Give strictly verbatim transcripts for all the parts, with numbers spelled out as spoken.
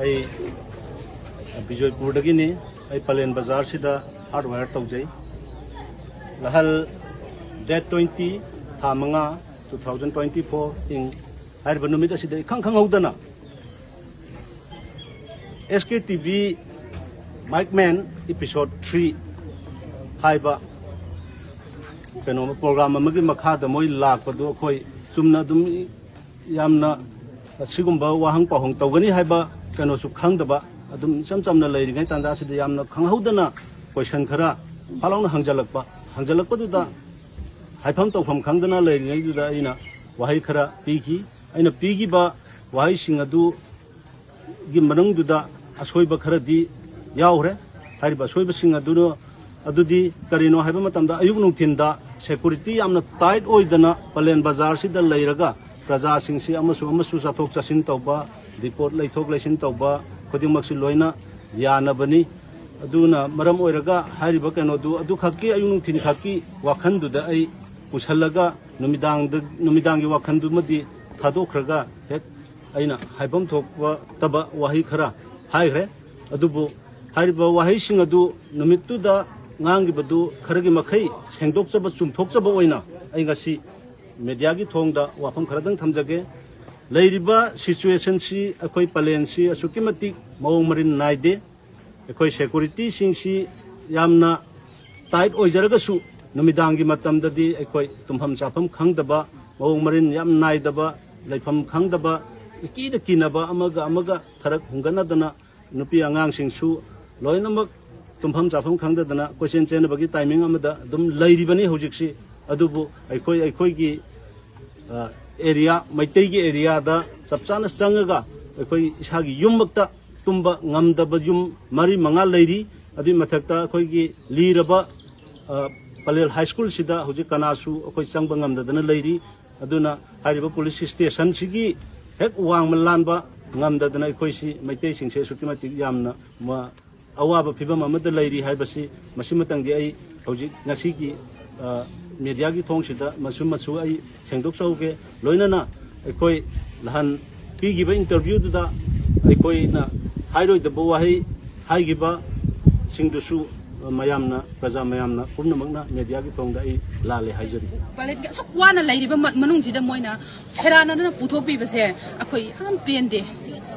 ꯑꯩ ꯕꯤꯖꯣꯏꯄꯨꯔꯗꯒꯤꯅꯤ꯫ ꯑꯩ plan ꯕꯖꯥꯔꯁꯤꯗ hardware ꯇꯧꯖꯩ꯫ ꯂꯍꯜ ꯗꯦꯠ ꯇ꯭ꯋꯦꯟꯇꯤ, ꯊꯥ ꯃꯉꯥ, ꯇꯨ ꯊꯥꯎꯖꯟ ꯇ꯭ꯋꯦꯟꯇꯤ ꯐꯣꯔ ꯏꯪ ꯍꯥꯏꯔꯤꯕ ꯅꯨꯃꯤꯠ ꯑꯁꯤꯗ ꯏꯈꯪ ꯈꯪꯍꯧꯗꯅ ꯑꯦꯁ ꯀꯦ ꯇꯤ ꯚꯤ ꯃꯥꯏꯛ ꯃꯦꯟ ꯏꯄꯤꯁꯣꯗ ꯊ꯭ꯔꯤ ꯍꯥꯏꯕ ꯀꯩꯅꯣ ꯄ꯭ꯔꯣꯒ꯭ꯔꯥꯝ ꯑꯃꯒꯤ ꯃꯈꯥꯗ ꯃꯣꯏ ꯂꯥꯛꯄꯗꯨ ꯑꯩꯈꯣꯏ ꯆꯨꯝꯅ ꯑꯗꯨꯝ ꯌꯥꯝꯅ ꯑꯁꯤꯒꯨꯝꯕ ꯋꯥꯍꯪ ꯄꯥꯎꯍꯪ ꯇꯧꯒꯅꯤ ꯍꯥꯏꯕ ꯀꯩꯅꯣꯁꯨ ꯈꯪꯗꯕ, ꯑꯗꯨꯝ ꯏꯆꯝ ꯆꯝꯅ ꯂꯩꯔꯤꯉꯩ ꯇꯥꯟꯖꯥꯁꯤꯗ ꯌꯥꯝꯅ ꯈꯪꯍꯧꯗꯅ ꯀꯣꯏꯁꯟ ꯈꯔ ꯐꯠ ꯂꯥꯎꯅ ꯍꯪꯖꯜꯂꯛꯄ꯫ ꯍꯪꯖꯜꯂꯛꯄꯗꯨꯗ ꯍꯥꯏꯐꯝ ꯇꯧꯐꯝ ꯈꯪꯗꯅ ꯂꯩꯔꯤꯉꯩꯗꯨꯗ ꯑꯩꯅ ꯋꯥꯍꯩ ꯈꯔ ꯄꯤꯈꯤ꯫ ꯑꯩꯅ ꯄꯤꯈꯤꯕ ꯋꯥꯍꯩꯁꯤꯡ ꯑꯗꯨꯒꯤ ꯃꯅꯨꯡꯗꯨꯗ ꯑꯁꯣꯏꯕ ꯈꯔꯗꯤ ꯌꯥꯎꯈ꯭ꯔꯦ꯫ ꯍꯥꯏꯔꯤꯕ ꯑꯁꯣꯏꯕꯁꯤꯡ ꯑꯗꯨꯅ, ꯑꯗꯨꯗꯤ ꯀꯔꯤꯅꯣ ꯍꯥꯏꯕ ꯃꯇꯝꯗ, ꯑꯌꯨꯛ ꯅꯨꯡꯊꯤꯟꯗ ꯁꯦꯀꯨꯔꯤꯇꯤ ꯌꯥꯝꯅ ꯇꯥꯏꯠ ꯑꯣꯏꯗꯅ ꯄꯂꯦꯟ ꯕꯖꯥꯔꯁꯤꯗ ꯂꯩꯔꯒ ꯄ꯭ꯔꯖꯥꯁꯤꯡꯁꯤ ꯑꯃꯁꯨ ꯑꯃꯁꯨ ꯆꯠꯊꯣꯛ ꯆꯠꯁꯤꯟ ꯇꯧꯕ, ꯔꯤꯄꯣꯔꯠ ꯂꯩꯊꯣꯛ ꯂꯩꯁꯤꯟ ꯇꯧꯕ ꯈꯨꯗꯤꯡꯃꯛꯁꯤ ꯂꯣꯏꯅ ꯌꯥꯅꯕꯅꯤ꯫ ꯑꯗꯨꯅ ꯃꯔꯝ ꯑꯣꯏꯔꯒ ꯍꯥꯏꯔꯤꯕ ꯀꯩꯅꯣꯗꯨ ꯑꯗꯨꯈꯛꯀꯤ ꯑꯌꯨꯛ ꯅꯨꯡꯊꯤꯟ ꯈꯛꯀꯤ ꯋꯥꯈꯜꯗꯨꯗ ꯑꯩ ꯄꯨꯁꯜꯂꯒ ꯅꯨꯃꯤꯗꯥꯡꯗ, ꯅꯨꯃꯤꯗꯥꯡꯒꯤ ꯋꯥꯈꯜꯗꯨꯃꯗꯤ ꯊꯥꯗꯣꯛꯈ꯭ꯔꯒ ꯍꯦꯛ ꯑꯩꯅ ꯍꯥꯏꯐꯝ ꯊꯣꯛꯄ ꯇꯕ ꯋꯥꯍꯩ ꯈꯔ ꯍꯥꯏꯈ꯭ꯔꯦ꯫ ꯑꯗꯨꯕꯨ ꯍꯥꯏꯔꯤꯕ ꯋꯥꯍꯩꯁꯤꯡ ꯑꯗꯨ ꯅꯨꯃꯤꯠꯇꯨꯗ ꯉꯥꯡꯈꯤꯕꯗꯨ ꯈꯔꯒꯤ ꯃꯈꯩ ꯁꯦꯡꯗꯣꯛꯆꯕ, ꯆꯨꯝꯊꯣꯛꯆꯕ ꯑꯣꯏꯅ ꯑꯩ ꯉꯁꯤ ꯃꯦꯗꯤꯌꯥꯒꯤ ꯊꯣꯡꯗ ꯋꯥꯐꯝ ꯈꯔꯗꯪ ꯊꯝꯖꯒꯦ꯫ ꯂꯩꯔꯤꯕ ꯁꯤꯆꯨꯋꯦꯁꯟꯁꯤ, ꯑꯩꯈꯣꯏ ꯄꯂꯦꯟꯁꯤ ꯑꯁꯨꯛꯀꯤ ꯃꯇꯤꯛ ꯃꯑꯣꯡ ꯃꯔꯤꯟ ꯅꯥꯏꯗꯦ꯫ ꯑꯩꯈꯣꯏ ꯁꯦꯀꯨꯔꯤꯇꯤꯁꯤꯡꯁꯤ ꯌꯥꯝꯅ ꯇꯥꯏꯠ ꯑꯣꯏꯖꯔꯒꯁꯨ, ꯅꯨꯃꯤꯗꯥꯡꯒꯤ ꯃꯇꯝꯗꯗꯤ ꯑꯩꯈꯣꯏ ꯇꯨꯝꯐꯝ ꯆꯥꯐꯝ ꯈꯪꯗꯕ, ꯃꯑꯣꯡ ꯃꯔꯤꯟ ꯌꯥꯝ ꯅꯥꯏꯗꯕ, ꯂꯩꯐꯝ ꯈꯪꯗꯕ, ꯏꯀꯤꯗ ꯀꯤꯅꯕ, ꯑꯃꯒ ꯑꯃꯒ ꯐꯔꯛ ꯍꯨꯡꯒꯠꯅꯗꯅ, ꯅꯨꯄꯤ ꯑꯉꯥꯡꯁꯤꯡꯁꯨ ꯂꯣꯏꯅꯃꯛ ꯇꯨꯝꯐꯝ ꯆꯥꯐꯝ ꯈꯪꯗꯗꯅ ꯀꯣꯏꯆꯦꯟ ꯆꯦꯟꯅꯕꯒꯤ ꯇꯥꯏꯃꯤꯡ ꯑꯃꯗ ꯑꯗꯨꯝ ꯂꯩꯔꯤꯕꯅꯤ ꯍꯧꯖꯤꯛꯁꯤ꯫ ꯑꯗꯨꯕꯨ ꯑꯩꯈꯣꯏ, ꯑꯩꯈꯣꯏꯒꯤ ꯑ, ꯑꯦꯔꯤꯌꯥ, ꯃꯩꯇꯩꯒꯤ ꯑꯦꯔꯤꯌꯥꯗ ꯆꯞ ꯆꯥꯅ ꯆꯪꯉꯒ ꯑꯩꯈꯣꯏ ꯏꯁꯥꯒꯤ ꯌꯨꯝꯃꯛꯇ ꯇꯨꯝꯕ ꯉꯝꯗꯕ ꯌꯨꯝ ꯃꯔꯤ ꯃꯉꯥ ꯂꯩꯔꯤ꯫ ꯑꯗꯨꯒꯤ ꯃꯊꯛꯇ ꯑꯩꯈꯣꯏꯒꯤ ꯂꯤꯔꯕ, ꯑ, ꯄꯂꯦꯜ ꯍꯥꯏ ꯁ꯭ꯀꯨꯜꯁꯤꯗ ꯍꯧꯖꯤꯛ ꯀꯅꯥꯁꯨ ꯑꯩꯈꯣꯏ ꯆꯪꯕ ꯉꯝꯗꯗꯅ ꯂꯩꯔꯤ꯫ ꯑꯗꯨꯅ ꯍꯥꯏꯔꯤꯕ ꯄꯨꯂꯤꯁ ꯁ꯭ꯇꯦꯁꯟꯁꯤꯒꯤ ꯍꯦꯛ ꯋꯥꯡꯃ ꯂꯥꯟꯕ ꯉꯝꯗꯗꯅ ꯑꯩꯈꯣꯏꯁꯤ ꯃꯩꯇꯩꯁꯤꯡꯁꯦ ꯑꯁꯨꯛꯀꯤ ꯃꯇꯤꯛ ꯌꯥꯝꯅ ꯃ-, ꯑꯋꯥꯕ ꯐꯤꯕꯝ ꯑꯃꯗ ꯂꯩꯔꯤ ꯍꯥꯏꯕꯁꯤ ꯃꯁꯤꯃꯇꯪꯗꯤ ꯑꯩ ꯍꯧꯖꯤꯛ ꯉꯁꯤꯒꯤ, ꯑ, ꯃꯦꯗꯤꯌꯥꯒꯤ ꯊꯣꯡꯁꯤꯗ ꯃꯁꯨ ꯃꯁꯨ ꯑꯩ ꯁꯦꯡꯗꯣꯛꯆꯍꯧꯒꯦ꯫ ꯂꯣꯏꯅꯅ ꯑꯩꯈꯣꯏ ꯅꯍꯥꯟ ꯄꯤꯈꯤꯕ ꯏꯟꯇꯔꯚ꯭ꯌꯨꯗꯨꯗ, ꯑꯩꯈꯣꯏꯅ ꯍꯥꯏꯔꯣꯏꯗꯕ ꯋꯥꯍꯩ ꯍꯥꯏꯈꯤꯕꯁꯤꯡꯗꯨꯁꯨ ꯃꯌꯥꯝꯅ, ꯄ꯭ꯔꯖꯥ ꯃꯌꯥꯝꯅ ꯄꯨꯝꯅꯃꯛꯅ ꯃꯦꯗꯤꯌꯥꯒꯤ ꯊꯣꯡꯗ ꯑꯩ ꯂꯥꯜꯂꯦ ꯍꯥꯏꯖꯔꯤ꯫ ꯄꯥꯏꯂꯦꯠꯀꯤ ꯑꯁꯨꯛ ꯋꯥꯅ ꯂꯩꯔꯤꯕ ꯃ-, ꯃꯅꯨꯡꯁꯤꯗ ꯃꯣꯏꯅ ꯁꯦꯔꯥꯟꯅꯗꯅ ꯄꯨꯊꯣꯛꯄꯤꯕꯁꯦ ꯑꯩꯈꯣꯏ ꯌꯥꯝ ꯄꯦꯟꯗꯦ꯫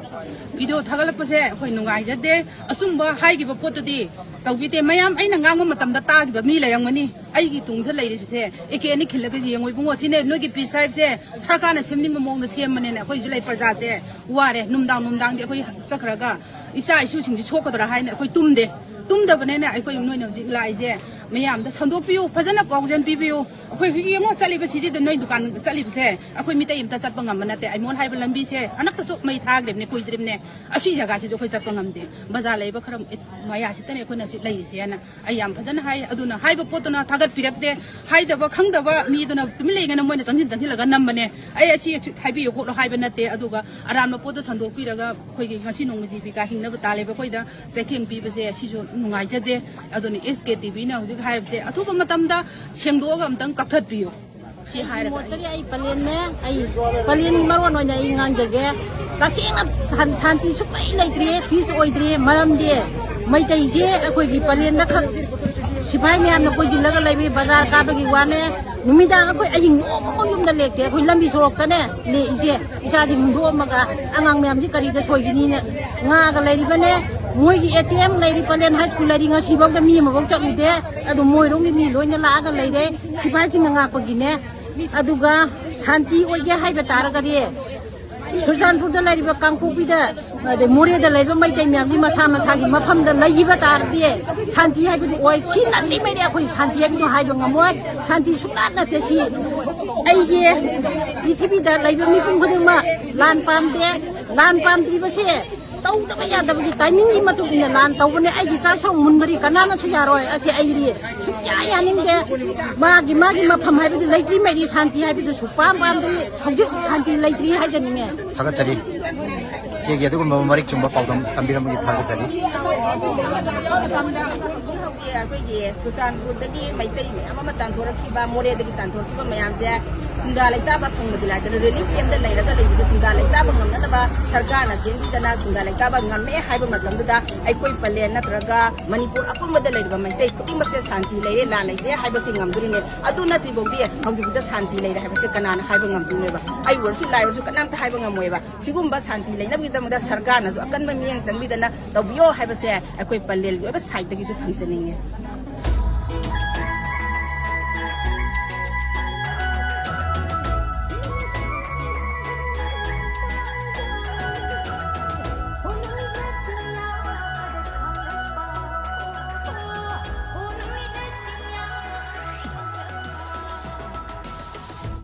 ꯚꯤꯗꯤꯑꯣ ꯊꯥꯒꯠꯂꯛꯄꯁꯦ ꯑꯩꯈꯣꯏ ꯅꯨꯡꯉꯥꯏꯖꯗꯦ꯫ ꯑꯆꯨꯝꯕ ꯍꯥꯏꯈꯤꯕ ꯄꯣꯠꯇꯨꯗꯤ ꯇꯧꯕꯤꯗꯦ꯫ ꯃꯌꯥꯝ ꯑꯩꯅ ꯉꯥꯡꯕ ꯃꯇꯝꯗ ꯇꯥꯈꯤꯕ ꯃꯤ ꯂꯩꯔꯝꯒꯅꯤ꯫ ꯑꯩꯒꯤ ꯇꯨꯡꯗ ꯂꯩꯔꯤꯕꯁꯦ ꯑꯦ ꯀꯦ ꯑꯅꯤ ꯈꯤꯜꯂꯒ ꯌꯦꯡꯉꯣ ꯏꯕꯨꯡꯉꯣ꯫ ꯁꯤꯅꯦ ꯅꯣꯏꯒꯤ ꯄꯤꯁ ꯍꯥꯏꯕꯁꯦ, ꯁꯔꯀꯥꯔꯅ ꯁꯦꯝꯅꯤꯡꯕ ꯃꯑꯣꯡꯗ ꯁꯦꯝꯕꯅꯦꯅ ꯑꯩꯈꯣꯏꯁꯨ ꯂꯩ ꯄ꯭ꯔꯖꯥꯁꯦ ꯋꯥꯔꯦ꯫ ꯅꯨꯡꯗꯥꯡ ꯅꯨꯡꯗꯥꯡꯗꯤ ꯑꯩꯈꯣꯏ ꯆꯠꯈ꯭ꯔꯒ ꯏꯆꯥ ꯏꯁꯨꯁꯤꯡꯁꯤ ꯁꯣꯛꯀꯗ꯭ꯔꯥ ꯍꯥꯏꯅ ꯑꯩꯈꯣꯏ ꯇꯨꯝꯗꯦ꯫ ꯇꯨꯝꯗꯕꯅꯤꯅ ꯑꯩꯈꯣꯏ ꯅꯣꯏꯅ ꯍꯧꯖꯤꯛ ꯂꯥꯛꯏꯁꯦ ꯃꯌꯥꯝꯗ ꯁꯟꯗꯣꯛꯄꯤꯌꯨ, ꯐꯖꯅ ꯄꯥꯎꯖꯦꯜ ꯄꯤꯕꯤꯌꯨ꯫ ꯑꯩꯈꯣꯏ ꯍꯧꯖꯤꯛ ꯌꯦꯡꯉꯣ ꯆꯠꯂꯤꯕꯁꯤꯗꯤ ꯅꯣꯏ ꯗꯨꯀꯥꯟ ꯆꯠꯂꯤꯕꯁꯦ ꯑꯩꯈꯣꯏ ꯃꯤꯇꯩ ꯑꯝꯇ ꯆꯠꯄ ꯉꯝꯕ ꯅꯠꯇꯦ꯫ ꯑꯩꯃꯣꯟ ꯍꯥꯏꯕ ꯂꯝꯕꯤꯁꯦ ꯍꯟꯗꯛꯇꯁꯨ ꯃꯩ ꯊꯥꯈ꯭ꯔꯤꯕꯅꯦ, ꯀꯨꯏꯗ꯭ꯔꯤꯕꯅꯦ꯫ ꯑꯁꯤ ꯖꯒꯥꯁꯤꯁꯨ ꯑꯩꯈꯣꯏ ꯆꯠꯄ ꯉꯝꯗꯦ꯫ ꯕꯖꯥꯔ ꯂꯩꯕ ꯈꯔ ꯃꯌꯥꯁꯤꯗꯅꯦ ꯑꯩꯈꯣꯏꯅ ꯍꯧꯖꯤꯛ ꯂꯩꯔꯤꯁꯦꯅ ꯑꯩ ꯌꯥꯝ ꯐꯖꯅ ꯍꯥꯏ꯫ ꯑꯗꯨꯅ ꯍꯥꯏꯕ ꯄꯣꯠꯇꯨꯅ ꯊꯥꯒꯠꯄꯤꯔꯛꯇꯦ꯫ ꯍꯥꯏꯗꯕ ꯈꯪꯗꯕ ꯃꯤꯗꯨꯅ ꯇꯨꯃꯤꯟ ꯂꯩꯒꯅ ꯃꯣꯏꯅ ꯆꯪꯁꯤꯟ ꯆꯪꯁꯤꯜꯂꯒ ꯅꯝꯕꯅꯦ꯫ ꯑꯩ ꯑꯁꯤ ꯍꯥꯏꯕꯤꯌꯨ ꯈꯣꯠꯂꯣ ꯍꯥꯏꯕ ꯅꯠꯇꯦ꯫ ꯑꯗꯨꯒ ꯑꯔꯥꯟꯕ ꯄꯣꯠꯇꯣ ꯁꯟꯗꯣꯛꯄꯤꯔꯒ ꯑꯩꯈꯣꯏꯒꯤ ꯉꯁꯤ ꯅꯣꯡꯃ ꯖꯤꯕꯤꯀꯥ ꯍꯤꯡꯅꯕ ꯇꯥꯜꯂꯤꯕ ꯑꯩꯈꯣꯏꯗ ꯆꯩꯊꯦꯡ ꯄꯤꯕꯁꯦ ꯑꯁꯤꯁꯨ ꯅꯨꯡꯉꯥꯏꯖꯗꯦ꯫ ꯑꯗꯨꯅ ꯑꯦꯁ ꯀꯦ ꯇꯤ ꯚꯤꯅ ꯍꯧꯖꯤꯛ ꯍꯥꯏꯕꯁꯦ ꯑꯊꯨꯕ ꯃꯇꯝꯗ ꯁꯦꯡꯗꯣꯛꯑꯒ ꯑꯝꯇꯪ ꯀꯛꯊꯠꯄꯤꯌꯨ꯫ ꯁꯤ ꯍꯥꯏꯔꯒ ꯑꯩ ꯃꯣꯠꯇꯗꯤ ꯑꯩ ꯄꯂꯦꯟꯅꯦ꯫ ꯑꯩ ꯄꯂꯦꯟꯒꯤ ꯃꯔꯣꯟ ꯑꯣꯏꯅ ꯑꯩ ꯉꯥꯡꯖꯒꯦ꯫ ꯇꯁꯦꯡꯅ ꯁꯥꯟ-, ꯁꯥꯟꯇꯤ ꯁꯨꯡꯂꯩ ꯂꯩꯇ꯭ꯔꯦ, ꯄꯤꯁ ꯑꯣꯏꯗ꯭ꯔꯦ꯫ ꯃꯔꯝꯗꯤ ꯃꯩꯇꯩꯁꯦ ꯑꯩꯈꯣꯏꯒꯤ ꯄꯂꯦꯟꯗ ꯈꯛ ꯁꯤꯐꯥꯏ ꯃꯌꯥꯝꯅ ꯀꯣꯏꯁꯤꯜꯂꯒ ꯂꯩꯕꯒꯤ ꯕꯖꯥꯔ ꯀꯥꯕꯒꯤ ꯋꯥꯅꯦ꯫ ꯅꯨꯃꯤꯗꯥꯡ ꯑꯩꯈꯣꯏ ꯑꯍꯤꯡ ꯅꯣꯡꯃꯐꯥꯎ ꯌꯨꯝꯗ ꯂꯦꯛꯇꯦ꯫ ꯑꯩꯈꯣꯏ ꯂꯝꯕꯤ ꯁꯣꯔꯣꯛꯇꯅꯦ ꯂꯦꯛꯏꯁꯦ꯫ ꯏꯆꯥꯁꯤꯡ ꯍꯨꯟꯗꯣꯛꯑꯝꯃꯒ ꯑꯉꯥꯡ ꯃꯌꯥꯝꯁꯤ ꯀꯔꯤꯗ ꯁꯣꯏꯒꯅꯤꯅ ꯉꯥꯛꯑꯒ ꯂꯩꯔꯤꯕꯅꯦ꯫ ꯃꯣꯏꯒꯤ ꯑꯦ ꯇꯤ ꯑꯦꯝ ꯂꯩꯔꯤ, ꯄꯂꯦꯟ ꯍꯥꯏ ꯁ꯭ꯀꯨꯜ ꯂꯩꯔꯤ, ꯉꯁꯤꯐꯥꯎꯗ ꯃꯤ ꯑꯃꯐꯥꯎ ꯆꯠꯂꯨꯗꯦ꯫ ꯑꯗꯨ ꯃꯣꯏꯔꯣꯝꯒꯤ ꯃꯤ ꯂꯣꯏꯅ ꯂꯥꯛꯑꯒ ꯂꯩꯔꯦ꯫ ꯁꯤꯐꯥꯏꯁꯤꯡꯅ ꯉꯥꯛꯄꯒꯤꯅꯦ꯫ ꯑꯗꯨꯒ ꯁꯥꯟꯇꯤ ꯑꯣꯏꯒꯦ ꯍꯥꯏꯕ ꯇꯥꯔꯒꯗꯤ ꯆꯨꯔꯆꯥꯟꯄꯨꯔꯗ ꯂꯩꯔꯤꯕ, ꯀꯥꯡꯄꯣꯛꯄꯤꯗ, ꯑꯗꯩ ꯃꯣꯔꯦꯗ ꯂꯩꯔꯤꯕ ꯃꯩꯇꯩ ꯃꯌꯥꯝꯒꯤ ꯃꯁꯥ ꯃꯁꯥꯒꯤ ꯃꯐꯝꯗ ꯂꯩꯈꯤꯕ ꯇꯥꯔꯗꯤ ꯁꯥꯟꯇꯤ ꯍꯥꯏꯕꯗꯨ ꯑꯣꯏ꯫ ꯁꯤ ꯅꯠꯇ꯭ꯔꯤꯉꯩꯗꯤ ꯑꯩꯈꯣꯏ ꯁꯥꯟꯇꯤ ꯍꯥꯏꯕꯗꯨ ꯍꯥꯏꯕ ꯉꯝꯃꯣꯏ꯫ ꯁꯥꯟꯇꯤ ꯁꯨꯡꯅꯠ ꯅꯠꯇꯦ꯫ ꯁꯤ ꯑꯩꯒꯤ ꯄ꯭ꯔꯤꯊꯤꯕꯤꯗ ꯂꯩꯕ ꯃꯤꯄꯨꯝ ꯈꯨꯗꯤꯡꯃꯛ ꯂꯥꯟ ꯄꯥꯝꯗꯦ꯫ ꯂꯥꯟ ꯄꯥꯝꯗ꯭ꯔꯤꯕꯁꯦ ꯇꯧꯗꯕ ꯌꯥꯗꯕꯒꯤ ꯇꯥꯏꯃꯤꯡꯒꯤ ꯃꯇꯨꯡ ꯏꯟꯅ ꯂꯥꯟ ꯇꯧꯕꯅꯦ꯫ ꯑꯩꯒꯤ ꯆꯥꯛꯁꯪ ꯃꯨꯟꯕꯔꯤ ꯀꯅꯥꯅꯁꯨ ꯌꯥꯔꯣꯏ꯫ ꯑꯁꯤ ꯑꯩꯗꯤ ꯁꯨꯡꯌꯥ ꯌꯥꯅꯤꯡꯗꯦ꯫ ꯃꯥꯒꯤ, ꯃꯥꯒꯤ ꯃꯐꯝ ꯍꯥꯏꯕꯗꯨ ꯂꯩꯇ꯭ꯔꯤꯉꯩꯗꯤ ꯁꯥꯟꯇꯤ ꯍꯥꯏꯕꯗꯨ ꯁꯨꯛꯄꯥꯝ ꯄꯥꯝꯗ꯭ꯔꯤ꯫ ꯍꯧꯖꯤꯛ ꯁꯥꯟꯇꯤ ꯂꯩꯇ꯭ꯔꯤ ꯍꯥꯏꯖꯅꯤꯡꯉꯦ꯫ ꯊꯥꯒꯠꯆꯔꯤ꯫ ꯏꯆꯦꯒꯤ ꯑꯗꯨꯒꯨꯝꯕ ꯃꯔꯤꯛ ꯆꯨꯝꯕ ꯄꯥꯎꯗꯝ ꯇꯝꯕꯤꯔꯝꯕꯒꯤ ꯊꯥꯒꯠꯆꯔꯤ꯫ ꯍꯧꯖꯤꯛ ꯑꯩꯈꯣꯏꯒꯤ ꯆꯨꯔꯆꯥꯟꯄꯨꯔꯗꯒꯤ ꯃꯩꯇꯩ ꯃꯌꯥꯝ ꯑꯃ ꯇꯥꯟꯊꯣꯔꯛꯈꯤꯕ, ꯃꯣꯔꯦꯗꯒꯤ ꯇꯥꯟꯊꯣꯔꯛꯈꯤꯕ ꯃꯌꯥꯝꯁꯦ ꯈꯨꯟꯗꯥ ꯂꯩꯇꯥꯕ ꯐꯪꯕꯗꯤ ꯂꯥꯏꯗꯅ, ꯔꯤꯂꯤꯐ ꯀꯦꯝꯗ ꯂꯩꯔꯒ ꯂꯩꯕꯁꯦ ꯈꯨꯟꯗꯥ ꯂꯩꯇꯥꯕ ꯉꯝꯅꯅꯕ ꯁꯔꯀꯥꯔꯅ ꯆꯦꯟꯕꯤꯗꯅ ꯈꯨꯟꯗꯥ ꯂꯩꯇꯥꯕ ꯉꯝꯃꯦ ꯍꯥꯏꯕ ꯃꯇꯝꯗꯨꯗ, ꯑꯩꯈꯣꯏ ꯄꯂꯦꯟ ꯅꯠꯇ꯭ꯔꯒ ꯃꯅꯤꯄꯨꯔ ꯑꯄꯨꯟꯕꯗ ꯂꯩꯔꯤꯕ ꯃꯩꯇꯩ ꯈꯨꯗꯤꯡꯃꯛꯁꯦ ꯁꯥꯟꯇꯤ ꯂꯩꯔꯦ, ꯂꯥꯟ ꯂꯩꯇ꯭ꯔꯦ ꯍꯥꯏꯕꯁꯤ ꯉꯝꯗꯣꯔꯤꯅꯦ꯫ ꯑꯗꯨ ꯅꯠꯇ꯭ꯔꯤꯐꯥꯎꯗꯤ ꯍꯧꯖꯤꯛꯐꯥꯎꯗ ꯁꯥꯟꯇꯤ ꯂꯩꯔꯦ ꯍꯥꯏꯕꯁꯦ ꯀꯅꯥꯅ ꯍꯥꯏꯕ ꯉꯝꯗꯣꯏꯅꯣꯕ? ꯑꯩ ꯑꯣꯏꯔꯁꯨ, ꯂꯥꯏ ꯑꯣꯏꯔꯁꯨ, ꯀꯅꯥꯝꯇ ꯍꯥꯏꯕ ꯉꯝꯃꯣꯏꯕ꯫ ꯁꯤꯒꯨꯝꯕ ꯁꯥꯟꯇꯤ ꯂꯩꯅꯕꯒꯤꯗꯃꯛꯇ ꯁꯔꯀꯥꯔꯅꯁꯨ ꯑꯀꯟꯕ ꯃꯤꯠꯌꯦꯡ ꯆꯪꯕꯤꯗꯅ ꯇꯧꯕꯤꯌꯣ ꯍꯥꯏꯕꯁꯦ ꯑꯩꯈꯣꯏ ꯄꯂꯦꯟꯒꯤ ꯑꯣꯏꯕ ꯁꯥꯏꯠꯇꯒꯤꯁꯨ ꯊꯝꯖꯅꯤꯡꯉꯦ꯫